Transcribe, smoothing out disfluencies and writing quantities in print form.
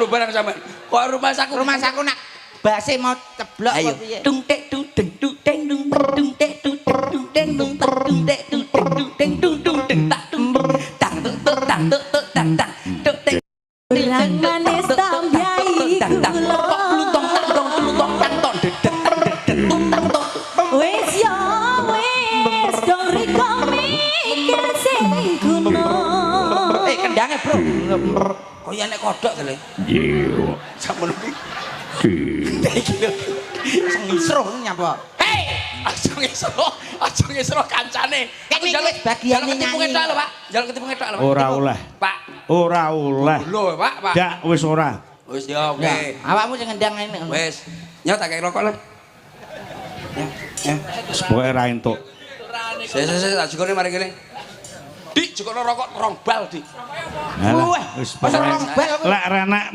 barang sampean. Kok rumah saku Rumah saku nak base mau ceblok Ayo. apa piye? Dung tek dung deng dung deng dung dung tek dung deng dung deng dung tak dung tek dung deng dung deng dung dung deng tak dung tang tuk tuk tang tuk tuk tang tang tuk tek. Kurang manis tambahi tang tang gula. tok plutong tang tong plutong tang tong dedet tang dedet tung tang tong. Wis yo wis dong riko mikir sing guna. Eh, kendange, Bro. Kaya nek kodok to le. Iya. Samono iki. Ki. Iki lho. Sing ngisruh nyapa? Hei, aja ngisro kancane. Kene iki wis bagiane njaluk ketipunge nyanyi. tok lho, Pak. Njaluk ketipunge tok lho, Pak. Ora oleh. Pak. Ora oleh. Lho, Pak, Pak. Dak wis ora. Wis ya oke. Ya, awakmu sing ngendang ngene. Wis. Nyok tak kei rokok lho. Ya, ya. Wis pokoke ra entuk. Sik sik sik tak jukone mari kene. Dik, jukone rokok rong bal, Dik. Alah, Wah, wis masa pokoke. rong bal aku. Lek renek.